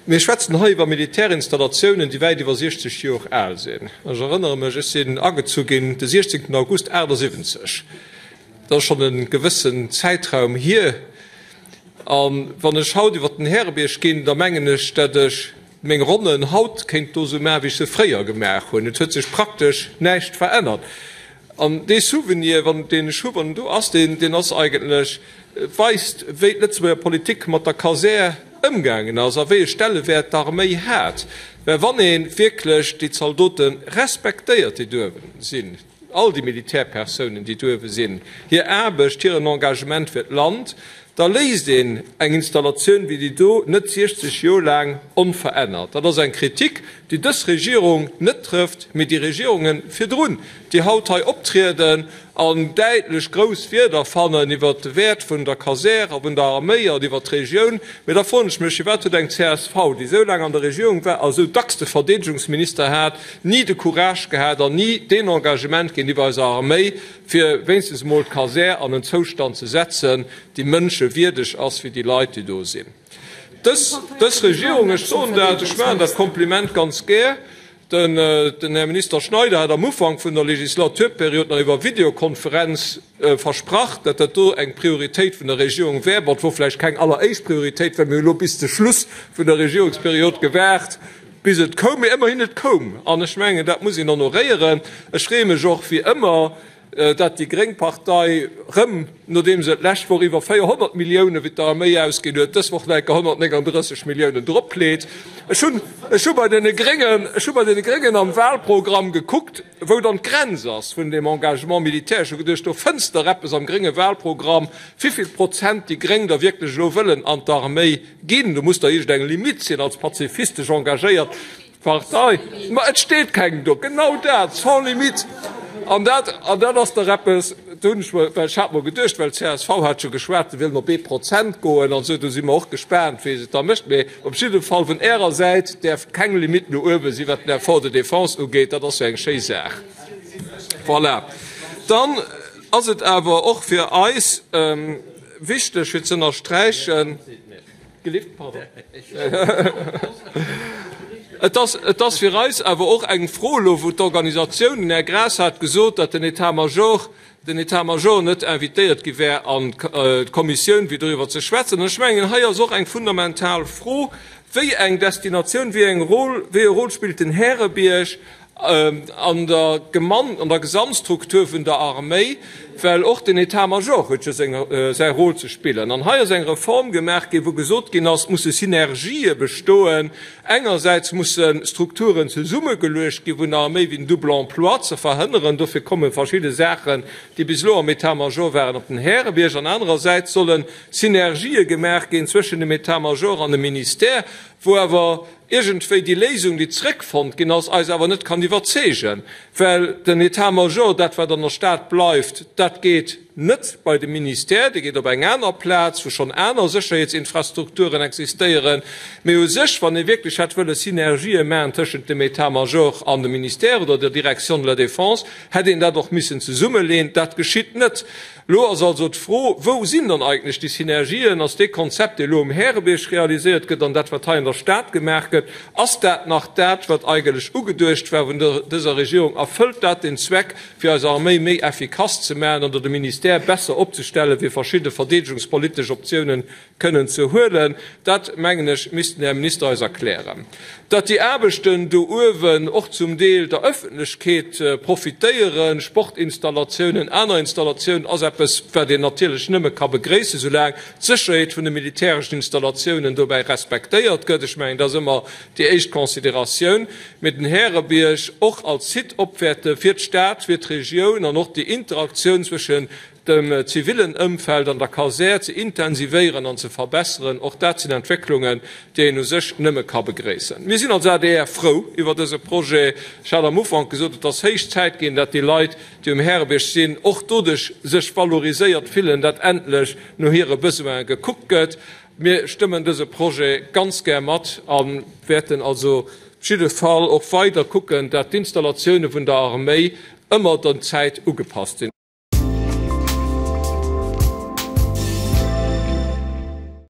Mir schwätzen hei iwwer Militärinstallatiounen, déi wäit iwwer 60 Jor al sinn. Ech erënnere mech, ech sinn agezu ginn de 16 August 78. Dat ass schonn e gewëssen Zäitraum hier. A wann ech haut iwwer den Härebierg ginn, da mengen ech, dat ech meng Ronnen haut kéint do esou maachen, wéi ech se fréier gemaach hunn. Et huet sech praktesch näischt verännert. An dee Souvenir, wann, deen ech hu wann en do ass, deen, deen ass eigentlech, weist, wéi d'Lëtzebuerger Politik mat der Kasär ëmgaangen ass a wéi e Stellewäert d'Arméi hat. Well wann ee wierklech déi Zaldote respektéiert, déi duerwen sinn, all déi Militärpersounen, déi douewe sinn, hir Aarbecht, hiren Engagement fir d'Land, da léisst een eng Installatioun wéi déi do net 60 Joer laang onverännert. Dat ass eng Kritik, déi dës Regierung net trëfft, mee déi Regierunge virdrun, déi haut hei optrieden an däitlech grouss Wierder fannen iwwert de Wäert vun der Kasär a vun der Arméi an iwwert d'Regioun. Mee da froen ech mech, Firwat huet eng csv, déi esou laang an der Regierung war a esou dacks de Verdeedegungsminister hat, ni de Courage gehat an ni deen Engagement géintiwwer eiser Arméi, fir wéinstens emol d'Kasär an en Zoustand ze setzen, déi mënschewierdeg ass fir déi Leit, déi do sinn. Dës, dës Regierung, ech soen dat, ech maachen dat Kompliment ganz gär, den, den Här Minister Schneider hat am Ufank vun der Legislaturperiod nach iwwer Videokonferenz versprach, datt dat do eng Prioritéit vun der Regierung wär. Bon, et wor vläicht keng alleréischt Prioritéit, well mir hu lo bis de Schluss vun der Regierungsperiod gewaart, Bis et koum, mee ëmmerhin, et koum. An ech mengen, dat muss een honoréieren. Ech freeë mech och wéi ëmmer, dat déi gréng Partei rëm, nodeem se d'lescht Woch iwwer 400 Millioune fir d'Arméi ausginn huet, dës Woch nach enker 139 Milliounen dropleet. Ech hunn, ech hu bei deene Gréngen, ech hu bei deene Gréngen am Wahlprogramm gekuckt, wou dann d'Grenz ass vun deem Engagement militaire. Ech hu geduecht, do fënns de der eppes am grénge Wahlprogramm, wivill Prozent déi Gréng da wierklech elo wëllen an d'Arméi Ginn. Do muss der iergend eng Limite sinn als pazifistesch engagéiert Partei. Ma et steet keng do. Genau dat, sans limite. An dat, an dat ass dach eppes, do hunn ech mer, well ech hat mer geduecht, well csv hat scho geschwat, se wëllen op ee Prozent goen an esou, do si mer och gespaant, wéi se et da mécht. Mee op jidde Fall vun Ärer Säit däerf keng Limite no uewe sinn, wat den Effort de défense ugeet. Dat ass jo eng schéi Saach. Voilà. Dann ass et awer och fir eis, Wichteg fir ze ënnersträichen, Et ass, et ass fir eis awer och eng Fro elo, wou d'Organisatioun, den Här Graas hat gesot, datt den État-major, den État-major net invitéiert gi wär an d'Kommissioun, fir doriwwer ze schwätzen. An ech mengen, hei ass och eng fundamental Fro, Wéi eng Destinatioun, wéi eng Rôle, wéi e Rôle spillt den Härebierg an der Geman, an der Gesamtstruktur vun der Arméi, well och den État-major huet jo seng, säi Rôle ze spillen. An hei ass eng Reform gemaach ginn, wou gesot ginn ass, et musse Synergië bestoen. Engersäits musse Strukturen zesummegeluecht gi vun der Arméi, fir den Double emploi ze verhënneren. Dofir komme verschidde Saachen, déi bis elo am État-major waren, op den Härebierg. An anerersäits solle Synergië gemaach ginn zwëschen dem État-major an dem Ministère, wou awer iergendwéi déi Léisung, déi zrëckfonnt ginn ass, eis awer net kann iwwerzeegen, well den État-major, dat wat an der Stad bleift, dat geet net bei de Ministère, dee geet op eng aner Plaz, wou schonn aner Sécherheetsinfrastrukturen existéieren. Mee u sech, wann ee wierklech hätt wëlle Synergië maachen tëschent dem État-major an dem Ministère oder der Direction de la Défense, hätt een dat och missen zesummeleeën. Dat geschitt net. Elo ass also d'Fro, Wou sinn dann eigentlech déi Synergien? Ass dee Konzept, dee elo um Härebierg realiséiert gëtt, an dat, wat hei an der Stad gemaach gëtt, ass dat nach dat, wat eigentlech ugeduecht war vun dëser Regierung? Erfëllt dat den Zweck, fir eis Arméi méi effikass ze maachen oder de Ministère besser opzestellen, fir verschidde verdeedegungspolitesch Optiounen kënnen ze huelen. Dat, mengen ech, misst den Här Minister eis erklären. Datt déi Aarbechten do uewen och zum Deel der Öffentlechkeet profitéieren, Sportinstallatiounen, aner Installatiounen, ass eppes, wat een natierlech nëmme ka begréissen, soulaang d'Sécherheet vun de militäreschen Installatiounen dobäi respektéiert gëtt. Ech mengen, dat ass ëmmer déi éischt Consideratioun. Mee den Härebierg och als Site opwäerte fir d'Stad, fir d'Regioun an och déi Interaktioun zwëschen dem zivillen Ëmfeld an der Kasär ze intensivéieren an ze verbesseren, och dat sinn Entwécklungen, déi een u sech nëmme ka begréissen. Mir sinn als adr frou iwwer dëse Projet. Ech hat am Ufank gesot, et ass héich Zäit ginn, dat déi Leit, déi um Härebierg sinn, och doduerch sech valoriséiert fillen, dat endlech no hire Besoine gekuckt gëtt. Mir stëmmen dëse Projet ganz gär mat a wäerten also op jidde Fall och weider kucken, dat d'Installatioune vun der Arméi ëmmer der Zäit ugepasst sinn.